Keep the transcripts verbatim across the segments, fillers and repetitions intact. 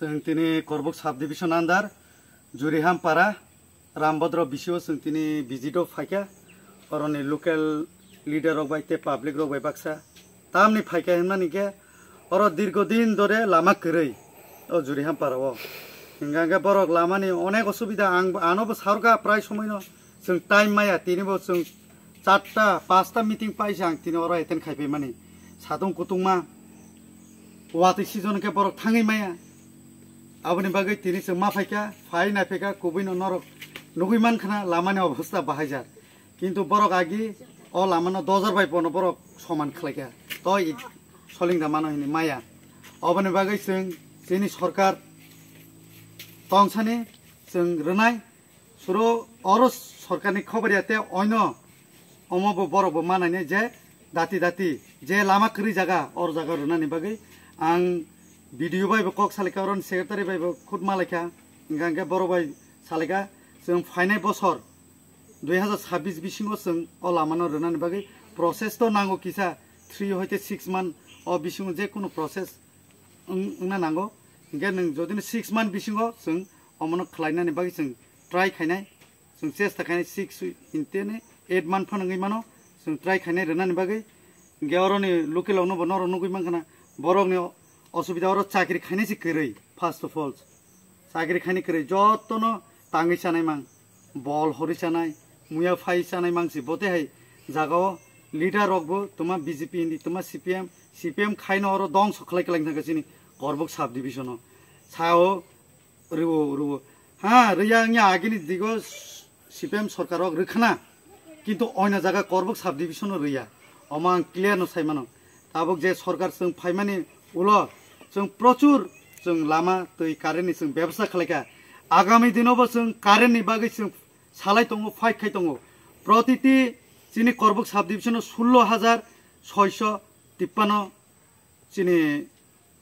Chwng tini Korbuk subdivision under Juriham para Rambodro bisio chwng tini visit o phaikha. Oroni local leader rok bai tei public rok bai baksa tamni phaikha hwnmani khe oro dirgo din dore lama kwrwi o Juriham para o. Hingkha hingkhe borok lamani onek osubida, ang ano bo sarwkha prai somoino chwng time maya, tini bo chwng charta pasta meeting paisa ang tini oro attend khaipai mani. Satung kutungma watwi season khe borok thangwi maya. Aboni bagwi tini chwng ma phaikha, phai nai phaikha, kubui no norok nugui mankhana lamani obostha bahaijar. Kintu borok agi o lamano dojar bai bono borok soman khlaikha. Toi solingda mano hini maya. Oboni bagwi chwng chini sorkar tongsani chwng rwnai. Suro oro sorkarni khobor ya te oino omo bo borok bo manani je dati dati je lama kwrwi jaga or jaga rwnani bagwi ang video bai bo kok salaikha, oroni secretary bai bo khut malaikha, hingkha hingkhe borok bai salaikha chwng phainai bosor dui hazar sabbish bisingo chwng o lamano rwnani bagwi process to nango kisa three hoite six month o bisingo je kunu process wng-, wngna nango. Hingkhe nwng jodi no six month bisingo chwng omono khlainani bagwi chwng try khainai, chwng chesta khainai six hinte ni eight month phano wngwi mano, chwng try khainai rwnani bagwi. Hingkhe oroni local rokno bo norok nugui mankha na, borokni osubida oro chakri khainai se kwrwi, first of all. Chakri khainai kwrwi jotono tangwi chanai mang, bol horwi chanai, muya phai chanai mang se bote hai jagao leader rokbo toma B J P hindi, toma C P M, C P M khaino oro dongso khlai khlai thangkha chini Korbuk subdivision o. Sao rwo, rwo. Ha, rwya wngya agini digo C P M sorkar rok rwkhana. Kintu oina jaga Korbuk subdivision o rwya. Omo ang clear no sai mano. Tabuk je sorkar chwng phaimani ulo chwng prochur chwng lama twi current ni chwng bebostha khlaikha. Agami dino bo chwng current ni bagwi chwng salai tongo, fight khai tongo. Protiti chini Korbuk subdivision o sullo hajar soiso tippanno chini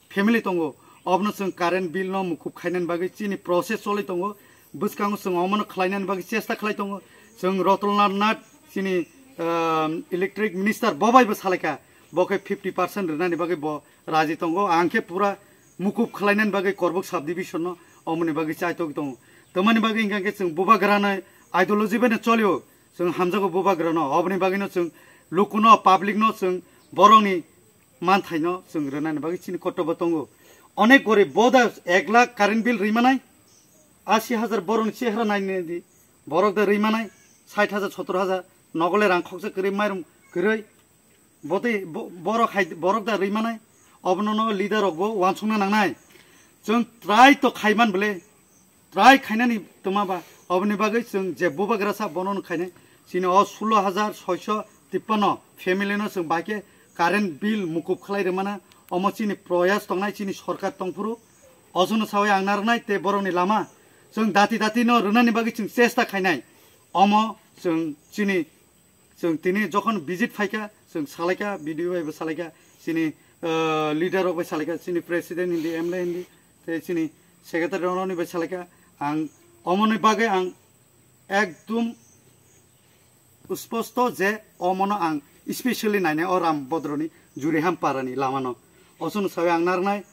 family tongo, obono chwng current bill no mukup khainani bagwi chini process choli tongo, bwskango chwng omono khlainani bagwi chesta khlai tongo. Chwng Rotolnath Nath chini, um, electric minister bo bai bo salaikha, bo khe fifty percent rwnani bagwi bo raji tongo, ang khe pura mukup khlainani bagwi Korbuk subdivision no omoni bagwi chai togwi tongo. Tamani bagwi hingkha khe chwng bubagrano ideology bai no cholio, chwng hamjago bubagrano, oboni bagwi no chwng lukuno, public no chwng borokni manthaino chwng rwnani bagwi chini kotobo tongo. Onek gorib bo da ek lakh current bill rwi manai, asi hajar borokni chehra nainai di, borok da rwi manai sait hajar, sottor hajar, nogole rang khoksa kwrwi, mairum kwrwi, botwi bo-, borok hai, borok da rwi manai, obono no leader rok bo uansukna nangnai. Chwng try to khaiman bwle, try khainani twma ba, oboni bagwi chwng je bubagra sa bono no khainai. Chini o sullo hajar soiso tippanno family no chwng bai khe current bill mukup khlai rwmana, omo chini proyas tongnai, chini sorkar tongphuru. Ojono sawi ang narwknai tei borokni lama chwng dati dati no rwnani bagwi chwng chesta khainai. Omo chwng chini Chwng tini jokhon visit phaikha, chwng salaikha, B D O bai bo salaikha, chini, ah, leader rok bai salaikha, chini president hindi, M L A hindi, tei chini secretary rokni bai salaikha. Ang omoni bagwi ang ekdum sposто je omono ang specially nainai o Rambodroni Juriham parani lamano. Ochono sawi ang narwknai,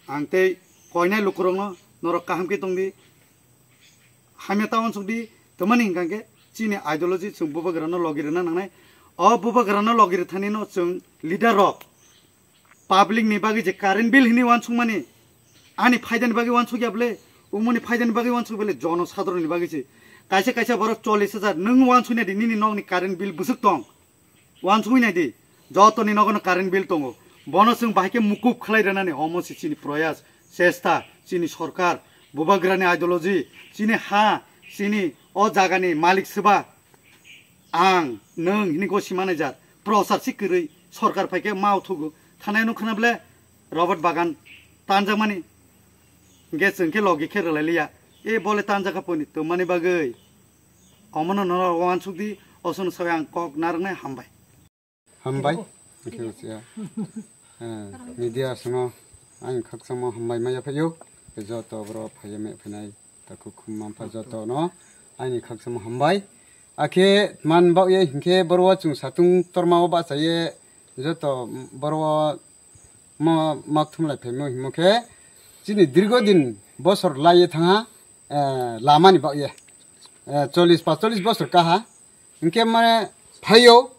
ang tei koinai lukurokno norok kaham khe tongdi. Hamya ta uansuk di, tamani hingkha khe chini ideology chwng bubagrano logi rwna nangnai. O bubagrano logi rwthani no chwng leader rok public ni bagwi je current bill hini uansukmani, ani phaidani bagwi uansuk ya bwle, umuni phaidani bagwi uansuk bwle, jono sadharonni bagwi se. Kaisa kaisa borok chollish hajar nwng uansuknai di, nini nokni current bill bwswk tong? Uansugwi nai di, jotoni nogo no current bill tongo. Bono chwng bahai khe mukup khlai rwnani, omo se chini proyas, chesta, chini sorkar, bubagrani ideology, chini ha, chini o jagani malik swba. Ang, nwng hini gosi manager, prosar si kwrwi, sorkar phai khe ma uthugo. Thanai no khna bwle, Robert Bagan tanjakmani. Hingkhe chwng khe logi khe rwlai liya. E bole tanjak kha poni, twmani bagwi. Omono norok uansuk di, ochono sawi ang kok narwknai, hambai. Hambai. Hingkhe usia, eh, media songno ani khakchangmo hambai ma yaphaio. Joto borok phaiya me phainai, takhuk khum manpha joto no ani khakchangmo hambai. Akhe man baoh ye hingkhe boro o chwng satung torma o bachaye joto boro o mo makthum lai phaimo himo khe chini dirgo din bosor laiye thangha, eh, lamani bagye, eh, chollish pacholis bosor kaha. Hinkhe mane phaio,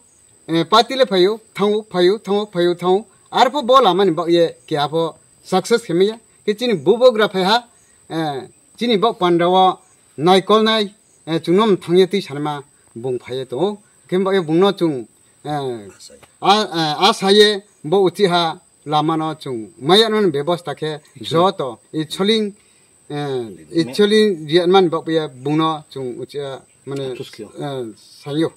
eh, party le phaio, thango, phaio, thango, phaio, thango. Arpho bo lamani bagye keha pho success khemaya. Khe chini bubagra phaiha, eh, chini bok pandao naikolnai, eh, chwngno mthangye twi sanma bung phaiye tongo. Khe bagye bungno chwng, eh, a, eh, asaye bo uchiha lamano chwng maya nani bebosta khe joto i choling, eh, i choling riatmani bagye bungno chwng uchiha mane, eh, sayo.